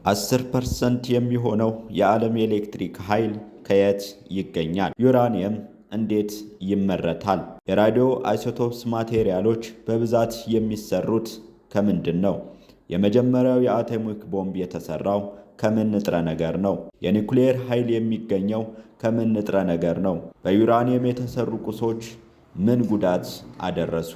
10% የሚሆነው የዓለም የኤሌክትሪክ ኃይል ከየት ይገኛል? ዩራኒየም እንዴት ይመረታል? የ radioisotopes ማቴሪያሎች በብዛት የሚሰሩት ከምንድን ነው? የመጀመሪያው የአቶሚክ ቦምብ የተሰራው ከምን ንጥረ ነገር ነው? የኒውክሌር ኃይል የሚገኘው ከምን ንጥረ ነገር ነው? በዩራኒየም የተሰሩ ቁሶች ምን ጉዳት አደረሱ?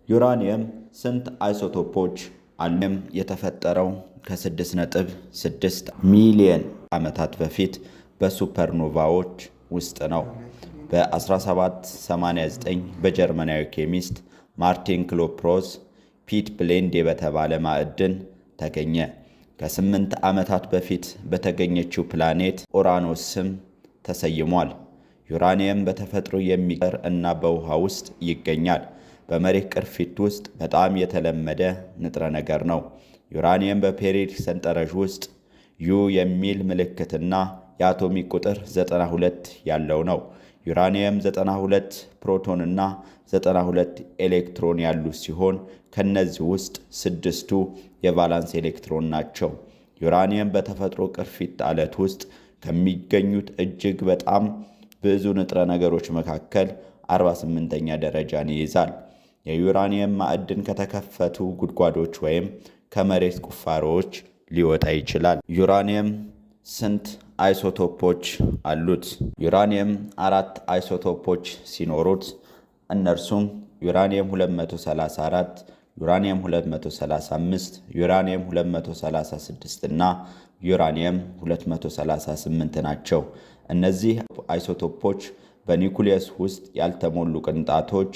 ዩራኒየም ስንት አይሶቶፖች አሉ? የተፈጠረው ከ6.6 ሚሊየን ዓመታት በፊት በሱፐርኖቫዎች ውስጥ ነው። በ1789 በጀርመናዊ ኬሚስት ማርቲን ክሎፕሮዝ ፒችብሌንዴ በተባለ ማዕድን ተገኘ። ከ8 ዓመታት በፊት በተገኘችው ፕላኔት ኡራኖስ ስም ተሰይሟል። ዩራኒየም በተፈጥሮ የሚቀር እና በውሃ ውስጥ ይገኛል። በመሬት ቅርፊት ውስጥ በጣም የተለመደ ንጥረ ነገር ነው። ዩራኒየም በ periodic ሰንጠረዥ ውስጥ U የሚል ምልክትና የአቶሚክ ቁጥር 92 ያለው ነው። ዩራኒየም 92 ፕሮቶን እና 92 ኤሌክትሮን ያሉት ሲሆን ከነዚህ ውስጥ ስድስቱ የ valence ኤሌክትሮን ናቸው። ዩራኒየም በተፈጥሮ ቅርፊት አለት ውስጥ ከሚገኙት እጅግ በጣም ብዙ ንጥረ ነገሮች መካከል 48ኛ ደረጃን ይይዛል። የዩራኒየም ማዕድን ከተከፈቱ ጉድጓዶች ወይም ከመሬት ቁፋሮዎች ሊወጣ ይችላል። ዩራኒየም ስንት አይሶቶፖች አሉት? ዩራኒየም አራት አይሶቶፖች ሲኖሩት እነርሱም ዩራኒየም 234፣ ዩራኒየም 235፣ ዩራኒየም 236 እና ዩራኒየም 238 ናቸው። እነዚህ አይሶቶፖች በኒውክሊየስ ውስጥ ያልተሞሉ ቅንጣቶች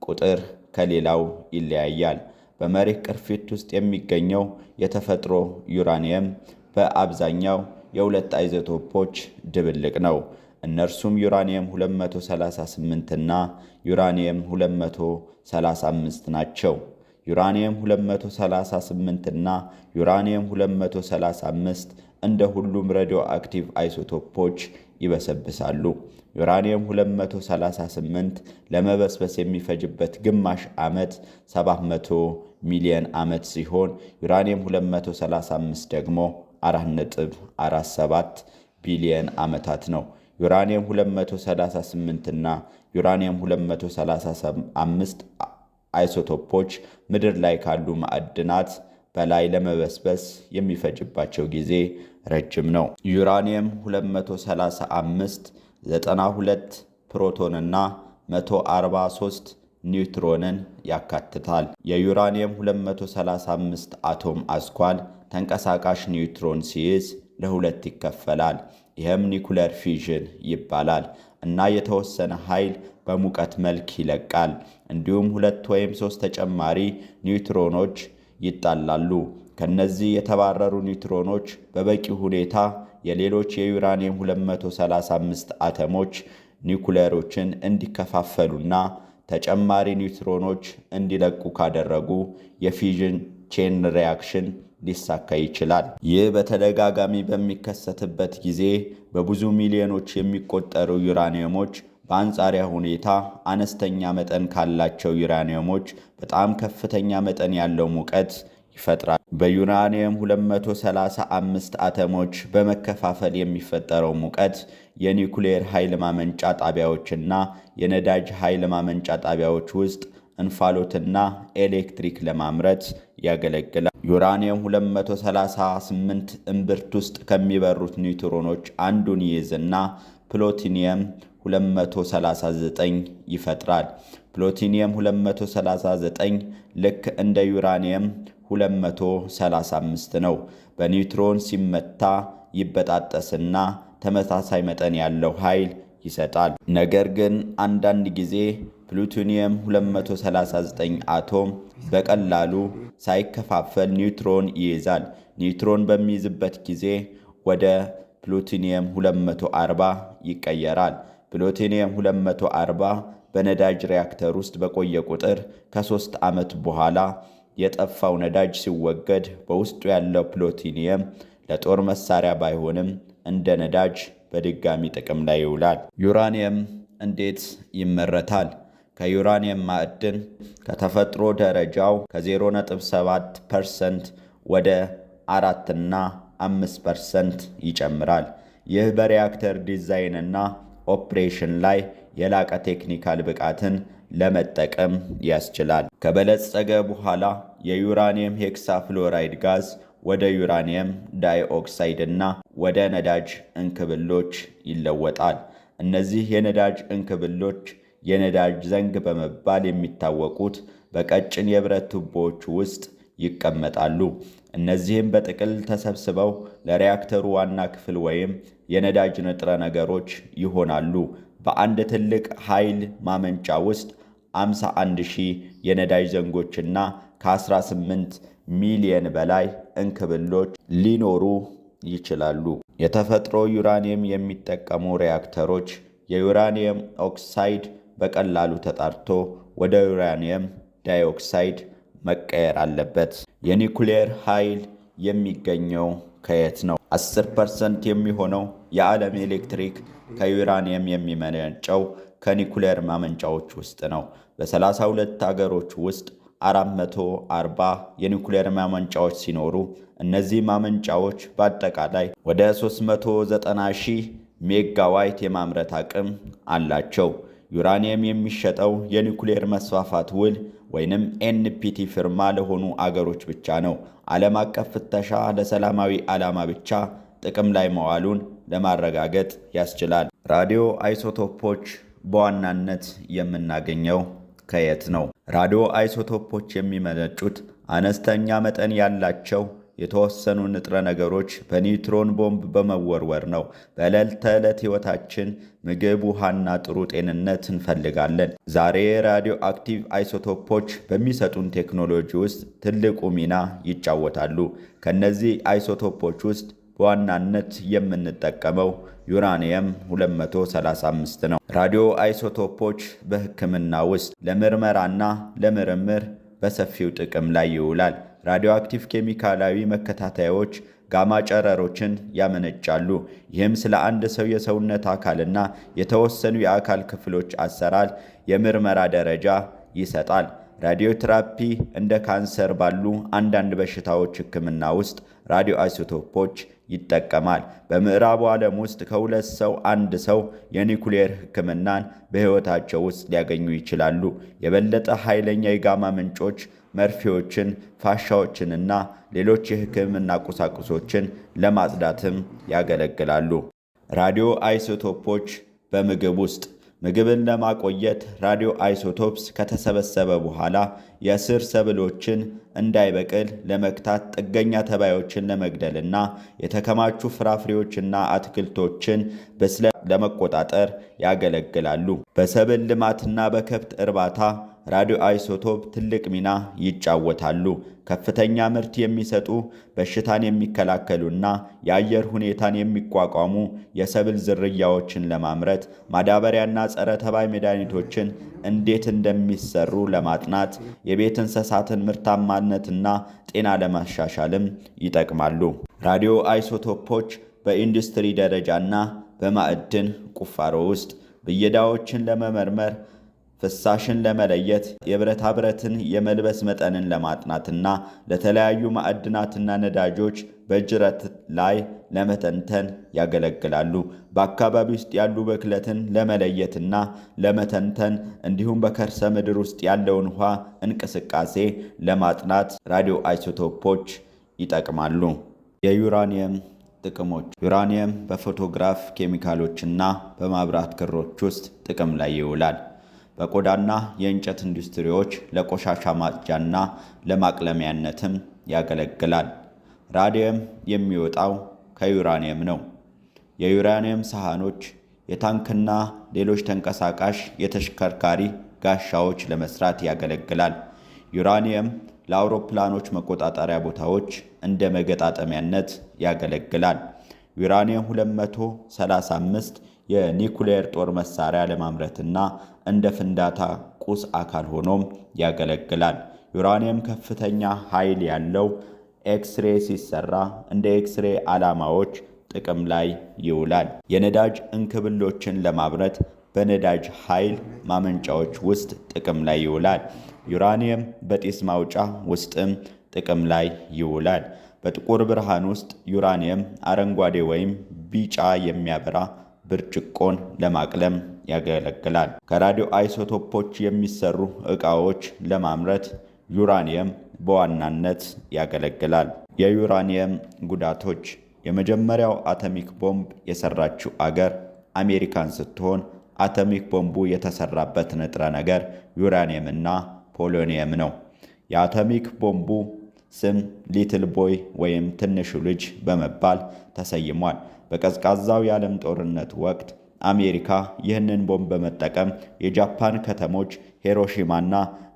ቁጥር ከሌላው ይለያያል። በመሬት ቅርፊት ውስጥ የሚገኘው የተፈጥሮ ዩራኒየም በአብዛኛው የሁለት አይሶቶፖች ድብልቅ ነው። እነርሱም ዩራኒየም 238 እና ዩራኒየም 235 ናቸው። ዩራኒየም 238 እና ዩራኒየም 235 እንደ ሁሉም radioactive አይሶቶፖች ይበሰብሳሉ። ዩራኒየም 238 ለመበስበስ የሚፈጅበት ግማሽ ዓመት 700 ሚሊዮን ዓመት ሲሆን ዩራኒየም 235 ደግሞ 4.47 ቢሊዮን ዓመታት ነው። ዩራኒየም 238 እና ዩራኒየም 235 አይሶቶፖች ምድር ላይ ካሉ ማዕድናት በላይ ለመበስበስ የሚፈጅባቸው ጊዜ ረጅም ነው። ዩራኒየም 235 92 ፕሮቶንና 143 ኒውትሮንን ያካትታል። የዩራኒየም 235 አቶም አስኳል ተንቀሳቃሽ ኒውትሮን ሲይዝ ለሁለት ይከፈላል። ይህም nuclear fission ይባላል እና የተወሰነ ኃይል በሙቀት መልክ ይለቃል። እንዲሁም ሁለት ወይም ሶስት ተጨማሪ ኒውትሮኖች ይጣላሉ። ከነዚህ የተባረሩ ኒውትሮኖች በበቂ ሁኔታ የሌሎች የዩራኒየም 235 አተሞች ኒውክሊየሮችን እንዲከፋፈሉና ተጨማሪ ኒውትሮኖች እንዲለቁ ካደረጉ የ fission chain reaction ሊሳካ ይችላል። ይህ በተደጋጋሚ በሚከሰትበት ጊዜ በብዙ ሚሊዮኖች የሚቆጠሩ ዩራኒየሞች በአንጻራዊ ሁኔታ አነስተኛ መጠን ካላቸው ዩራኒየሞች በጣም ከፍተኛ መጠን ያለው ሙቀት ይፈጥራል። በዩራኒየም 235 አተሞች በመከፋፈል የሚፈጠረው ሙቀት የኒውክሌር ኃይል ማመንጫ ጣቢያዎችና የነዳጅ ኃይል ማመንጫ ጣቢያዎች ውስጥ እንፋሎትና ኤሌክትሪክ ለማምረት ያገለግላል። ዩራኒየም 238 እምብርት ውስጥ ከሚበሩት ኒውትሮኖች አንዱን ይይዝና ፕሉቶኒየም 239 ይፈጥራል። ፕሉቶኒየም 239 ልክ እንደ ዩራኒየም 235 ነው። በኒውትሮን ሲመታ ይበጣጠስና ተመሳሳይ መጠን ያለው ኃይል ይሰጣል። ነገር ግን አንዳንድ ጊዜ ፕሉቶኒየም 239 አቶም በቀላሉ ሳይከፋፈል ኒውትሮን ይይዛል። ኒውትሮን በሚይዝበት ጊዜ ወደ ፕሉቶኒየም 240 ይቀየራል። ፕሉቶኒየም 240 በነዳጅ ሪያክተር ውስጥ በቆየ ቁጥር ከ3 ዓመት በኋላ የጠፋው ነዳጅ ሲወገድ በውስጡ ያለው ፕሉቶኒየም ለጦር መሳሪያ ባይሆንም እንደ ነዳጅ በድጋሚ ጥቅም ላይ ይውላል። ዩራኒየም እንዴት ይመረታል? ከዩራኒየም ማዕድን ከተፈጥሮ ደረጃው ከ0.7% ወደ 4 እና 5% ይጨምራል። ይህ በሪያክተር ዲዛይን እና ኦፕሬሽን ላይ የላቀ ቴክኒካል ብቃትን ለመጠቀም ያስችላል። ከበለጸገ በኋላ የዩራኒየም ሄክሳፍሎራይድ ጋዝ ወደ ዩራኒየም ዳይኦክሳይድ እና ወደ ነዳጅ እንክብሎች ይለወጣል። እነዚህ የነዳጅ እንክብሎች የነዳጅ ዘንግ በመባል የሚታወቁት በቀጭን የብረት ቱቦዎች ውስጥ ይቀመጣሉ። እነዚህም በጥቅል ተሰብስበው ለሪያክተሩ ዋና ክፍል ወይም የነዳጅ ንጥረ ነገሮች ይሆናሉ። በአንድ ትልቅ ኃይል ማመንጫ ውስጥ 51,000 የነዳጅ ዘንጎችና ከ18 ሚሊየን በላይ እንክብሎች ሊኖሩ ይችላሉ። የተፈጥሮ ዩራኒየም የሚጠቀሙ ሪያክተሮች የዩራኒየም ኦክሳይድ በቀላሉ ተጣርቶ ወደ ዩራኒየም ዳይኦክሳይድ መቀየር አለበት። የኒኩሌር ኃይል የሚገኘው ከየት ነው? 10% የሚሆነው የዓለም ኤሌክትሪክ ከዩራኒየም የሚመነጨው ከኒኩሌር ማመንጫዎች ውስጥ ነው። በ32 አገሮች ውስጥ 440 የኒኩሌር ማመንጫዎች ሲኖሩ፣ እነዚህ ማመንጫዎች በአጠቃላይ ወደ 390 ሺህ ሜጋዋት የማምረት አቅም አላቸው። ዩራኒየም የሚሸጠው የኒኩሌር መስፋፋት ውል ወይንም NPT ፊርማ ለሆኑ አገሮች ብቻ ነው። ዓለም አቀፍ ፍተሻ ለሰላማዊ ዓላማ ብቻ ጥቅም ላይ መዋሉን ለማረጋገጥ ያስችላል። ራዲዮ አይሶቶፖች በዋናነት የምናገኘው ከየት ነው? ራዲዮ አይሶቶፖች የሚመነጩት አነስተኛ መጠን ያላቸው የተወሰኑ ንጥረ ነገሮች በኒውትሮን ቦምብ በመወርወር ነው። በዕለት ተዕለት ሕይወታችን ምግብ፣ ውሃና ጥሩ ጤንነት እንፈልጋለን። ዛሬ ራዲዮ አክቲቭ አይሶቶፖች በሚሰጡን ቴክኖሎጂ ውስጥ ትልቁ ሚና ይጫወታሉ። ከእነዚህ አይሶቶፖች ውስጥ በዋናነት የምንጠቀመው ዩራኒየም 235 ነው። ራዲዮ አይሶቶፖች በሕክምና ውስጥ ለምርመራና ለምርምር በሰፊው ጥቅም ላይ ይውላል። ራዲዮአክቲቭ ኬሚካላዊ መከታተያዎች ጋማ ጨረሮችን ያመነጫሉ። ይህም ስለ አንድ ሰው የሰውነት አካልና የተወሰኑ የአካል ክፍሎች አሰራር የምርመራ ደረጃ ይሰጣል። ራዲዮቴራፒ እንደ ካንሰር ባሉ አንዳንድ በሽታዎች ሕክምና ውስጥ ራዲዮ አይሶቶፖች ይጠቀማል። በምዕራቡ ዓለም ውስጥ ከሁለት ሰው አንድ ሰው የኒኩሌር ሕክምናን በሕይወታቸው ውስጥ ሊያገኙ ይችላሉ። የበለጠ ኃይለኛ የጋማ ምንጮች መርፌዎችን፣ ፋሻዎችንና ሌሎች የሕክምና ቁሳቁሶችን ለማጽዳትም ያገለግላሉ። ራዲዮ አይሶቶፖች በምግብ ውስጥ ምግብን ለማቆየት ራዲዮ አይሶቶፕስ ከተሰበሰበ በኋላ የስር ሰብሎችን እንዳይበቅል ለመግታት፣ ጥገኛ ተባዮችን ለመግደልና የተከማቹ ፍራፍሬዎችና አትክልቶችን ብስለት ለመቆጣጠር ያገለግላሉ። በሰብል ልማትና በከብት እርባታ ራዲዮ አይሶቶፕ ትልቅ ሚና ይጫወታሉ። ከፍተኛ ምርት የሚሰጡ፣ በሽታን የሚከላከሉና የአየር ሁኔታን የሚቋቋሙ የሰብል ዝርያዎችን ለማምረት፣ ማዳበሪያና ጸረ ተባይ መድኃኒቶችን እንዴት እንደሚሰሩ ለማጥናት፣ የቤት እንስሳትን ምርታማነትና ጤና ለማሻሻልም ይጠቅማሉ። ራዲዮ አይሶቶፖች በኢንዱስትሪ ደረጃና በማዕድን ቁፋሮ ውስጥ ብየዳዎችን ለመመርመር፣ ፍሳሽን ለመለየት፣ የብረታ ብረትን የመልበስ መጠንን ለማጥናትና ለተለያዩ ማዕድናትና ነዳጆች በጅረት ላይ ለመተንተን ያገለግላሉ። በአካባቢ ውስጥ ያሉ ብክለትን ለመለየትና ለመተንተን እንዲሁም በከርሰ ምድር ውስጥ ያለውን ውሃ እንቅስቃሴ ለማጥናት ራዲዮ አይሶቶፖች ይጠቅማሉ። የዩራኒየም ጥቅሞች። ዩራኒየም በፎቶግራፍ ኬሚካሎችና በማብራት ክሮች ውስጥ ጥቅም ላይ ይውላል። በቆዳና የእንጨት ኢንዱስትሪዎች ለቆሻሻ ማጽጃና ለማቅለሚያነትም ያገለግላል። ራዲየም የሚወጣው ከዩራኒየም ነው። የዩራኒየም ሳህኖች፣ የታንክና ሌሎች ተንቀሳቃሽ የተሽከርካሪ ጋሻዎች ለመስራት ያገለግላል። ዩራኒየም ለአውሮፕላኖች መቆጣጠሪያ ቦታዎች እንደ መገጣጠሚያነት ያገለግላል። ዩራኒየም 235 የኒኩሌር ጦር መሳሪያ ለማምረትና እንደ ፍንዳታ ቁስ አካል ሆኖም ያገለግላል። ዩራኒየም ከፍተኛ ኃይል ያለው ኤክስሬ ሲሰራ እንደ ኤክስሬ ዓላማዎች ጥቅም ላይ ይውላል። የነዳጅ እንክብሎችን ለማምረት በነዳጅ ኃይል ማመንጫዎች ውስጥ ጥቅም ላይ ይውላል። ዩራኒየም በጢስ ማውጫ ውስጥም ጥቅም ላይ ይውላል። በጥቁር ብርሃን ውስጥ ዩራኒየም አረንጓዴ ወይም ቢጫ የሚያበራ ብርጭቆን ለማቅለም ያገለግላል። ከራዲዮ አይሶቶፖች የሚሰሩ ዕቃዎች ለማምረት ዩራኒየም በዋናነት ያገለግላል። የዩራኒየም ጉዳቶች፦ የመጀመሪያው አቶሚክ ቦምብ የሰራችው አገር አሜሪካን ስትሆን አቶሚክ ቦምቡ የተሰራበት ንጥረ ነገር ዩራኒየም እና ፖሎኒየም ነው። የአቶሚክ ቦምቡ ስም Little Boy ወይም ትንሹ ልጅ በመባል ተሰይሟል። በቀዝቃዛው የዓለም ጦርነት ወቅት አሜሪካ ይህንን ቦምብ በመጠቀም የጃፓን ከተሞች ሂሮሺማና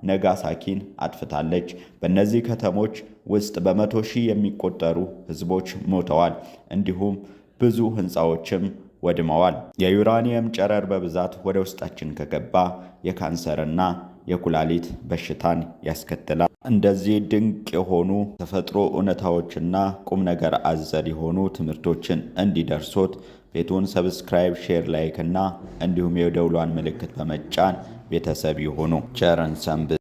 ናጋሳኪን አጥፍታለች። በእነዚህ ከተሞች ውስጥ በ100 ሺህ የሚቆጠሩ ሕዝቦች ሞተዋል፣ እንዲሁም ብዙ ሕንፃዎችም ወድመዋል። የዩራኒየም ጨረር በብዛት ወደ ውስጣችን ከገባ የካንሰርና የኩላሊት በሽታን ያስከትላል። እንደዚህ ድንቅ የሆኑ ተፈጥሮ እውነታዎችና ቁም ነገር አዘል የሆኑ ትምህርቶችን እንዲደርሶት ቤቱን subscribe፣ share፣ like እና እንዲሁም የደውሏን ምልክት በመጫን ቤተሰብ ይሁኑ። ቸር እንሰንብት።